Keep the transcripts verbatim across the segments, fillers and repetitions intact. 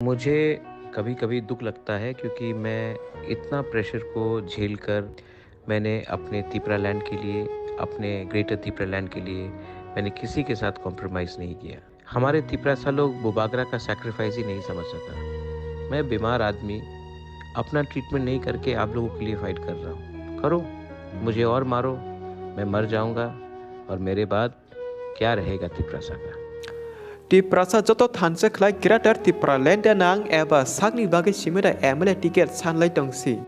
मुझे कभी-कभी दुख लगता है, क्योंकि मैं इतना प्रेशर को झेलकर मैंने अपने तिपरा लैंड के लिए, अपने ग्रेटर तिपरा लैंड के लिए मैंने किसी के साथ कॉम्प्रोमाइज़ नहीं किया। हमारे तिपरासा लोग बुबागरा का सैक्रिफाइस ही नहीं समझ सका। मैं बीमार आदमी, अपना ट्रीटमेंट नहीं करके आप लोगों के लिए फाइट कर रहा हूँ। करो, मुझे और मारो, मैं मर जाऊँगा, और मेरे बाद क्या रहेगा तिपरासा का? Tiprasa joto thansa khlai Greater Tipraland nang eba sakni bagwi simi da M L A ticket sanlai tongsi.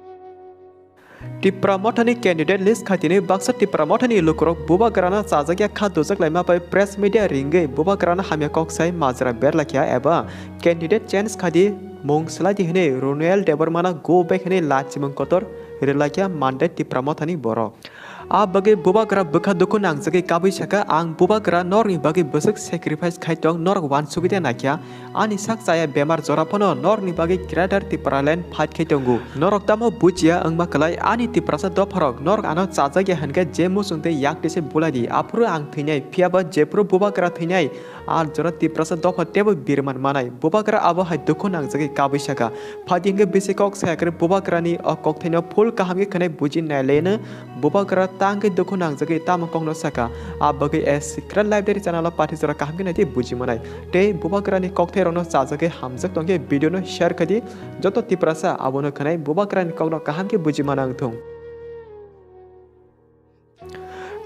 Tipra Mothani candidate list khaitini baksa Tipra Mothani lukurok bubagrano chajakya kha dujak laima bai press media ringwi bubagrano hamya kok sai majra berlakya eba candidate change khaidi mung swlaidi hwnwi Runel Debbarmano go back hwnwi lachimung kotor rilakya Monday Tipra Mothani borok. A bagwi bubagra bwkha dukhu nangjagwi kabui saka, "Ang bubagra norokni bagwi bwswk sacrifice khai tong, norok uansugwi de naikha. Ani sak chaya bemar jora phano norokni bagwi Greater Tipraland fight khai tongo. Norok tamo bujiya wngma kwlai, ani Tiprasa dopharok, norok ano chajakya hwnkhe je muchung tei yak tise bulai di. Aphuru ang thwinai, phiyaba jephuru bubagra thwinai, a jora Tiprasa dopha teibo birman manai." Bubagra abo hai dukhu nangjagwi kabui saka. Phaidi hwnkhe bisi kok saya kwrwi bubagrani o kokthaino full kaham khe khwnai buji nai leno. Bubagra tangwi dukhu nangjagwi tamo kokno saka. A bagwi a Secret Library channel o pathi jora kaham khe naidi buji manai. Tei bubagrani kokthairokno chajagwi hamjak tongkhe video no share khaidi. Joto Tiprasa abono khwnai bubagrani kokno kaham khe buji mana wngthung.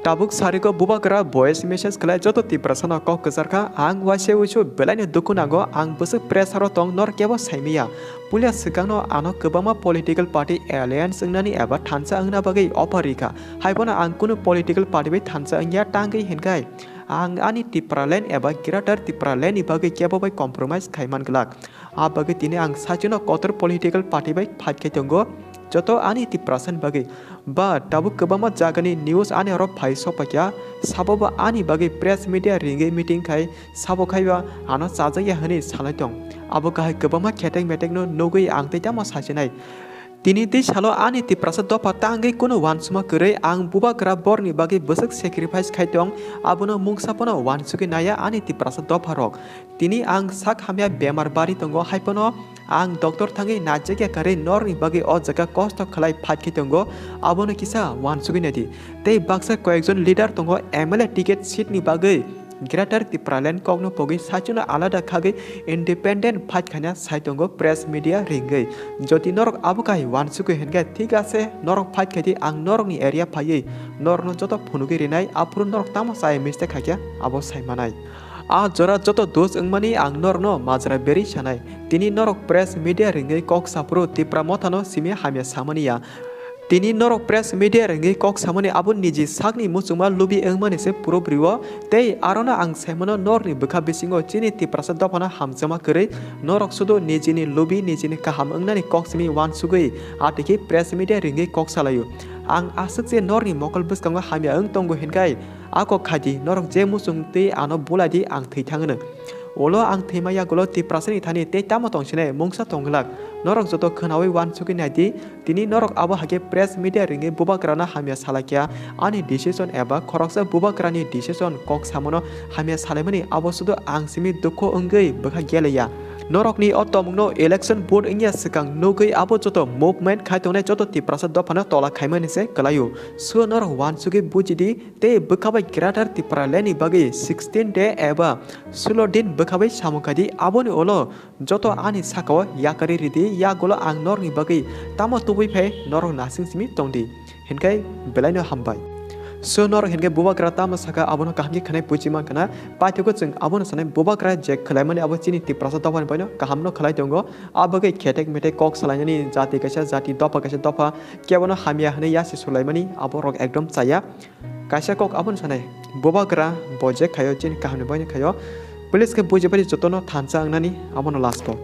Tabuk sariko bubagra voice message khlai joto Tiprasano kok kwchar kha, "Ang waisa uisu belaino dukhu nango, ang bwswk pressure o tong, nor kebo saimaya. Puila swkangno ano kwbangma political party alliance wngnani eba thansa wngna bagwi offer rikha. Haiphano ang kunu political party bai thansa wngya tangwi hinkhai ang ani Tipraland eba Greater Tipraland ni bagwi kebo bai compromise khaiman glak." A bagwi tini ang sachino kotor political party bai fight khai tongo, joto ani Tiprasani bagwi. Ba tabuk kwbangma jagani news ani oro phai sokphaikha, sabo bo ani bagwi press media ringwi meeting khai, sabo khaiba ano chajakya hwnwi salai tong. Abo kahai kwbangma khetek metekno nugwi ang tei tamo sachinai. Tini tei salo ani Tiprasa dopha tangwi kunu uansukma kwrwi, ang bubagra borni bagwi bwswk sacrifice khai tong, abono mungsa phano uansugwi naiya ani Tiprasa dopharok. Tini ang sak hamya bemar bari tongo, haiphano ang doctor thangwi naijakya kwrwi norni bagwi o jaga kosto khlai fight khai tongo, abono kisa uansugwi naidi. Tei baksa koyekjon leader tongo M L A ticket seat ni bagwi Greater Tipraland kokno pogwi saichwno alada khagwi independent fight khaina sai tongo press media ringwi. Jodi norok abo kahai uansugwi hinkhe thik ase, norok fight khaidi, ang norokni area phaiwi norokno joto phunugwi rinai, aphuru norok tamo chaya mistake khaikhe abo sai manai. A jora joto dos wngmani ang norokno majra berwi sanai. Tini norok press media ringwi kok saphuru Tipra Mothano simi hamya samani ya. Tini norok press media ringwi kok samani abo niji sakni muchungma lubi wngmani se puro brio. Tei arona ang saimano norokni bwkha bisingo chini Tiprasa dophano hamjakma kwrwi norok sudu nijini lubi nijini kaham wngnani kok simi uansugwi atiki press media ringwi kok salaio. Ang aswk je norokni mokol bwskango hamya wng tongo hinkhai a kok khaidi, norok je muchung twi ano bulaidi ang thwi thangno. Ulo ang thwima yagulo Tiprasani thani tei tamo tongsinai mungsa tongglak. Norok joto khwnawi uansugwi naidi, tini norok abo haikhe press media ringwi bubagrano hamya salaikha, ani decision eba khoroksa bubagrani decision kok samano hamya salaimani abo sudu ang simi dukhu wngwi bwkha geleya. Norokni o tomungno election vote wngya swkang nugwi abo joto movement khai tongnai joto Tiprasa dophano tola khaimani se kwlaio. So norok uansugwi bujidi, tei bwkha bai Greater Tipraland ni bagwi sixteen day eba sulo din bwkha bai samung khaidi, aboni ulo joto ani sakao yakarwi ridi, yagulo ang norokni bagwi tamo tubui phai norok nasing simi tongdi. Hinkhai belaino hambai. So norok hinkhe bubagra tamo saka abono kaham khe khwnai buji mankha na. Paithago chwng abono sanai bubagra je khwlaimani abo chini Tiprasa dophani baino kahamno khwlai tongo. Abagwi khetek metek kok salainani jati kaisa jati dopha kaisa dopha kebono hamya hwnwi yasi sulaimani abo rok ekdom chaya. Kaisa kok abono sanai, bubagra bo je khaio chini kahamni bagwi khaio. Please khe bujibaidi jotono thansa wngnani abono last o.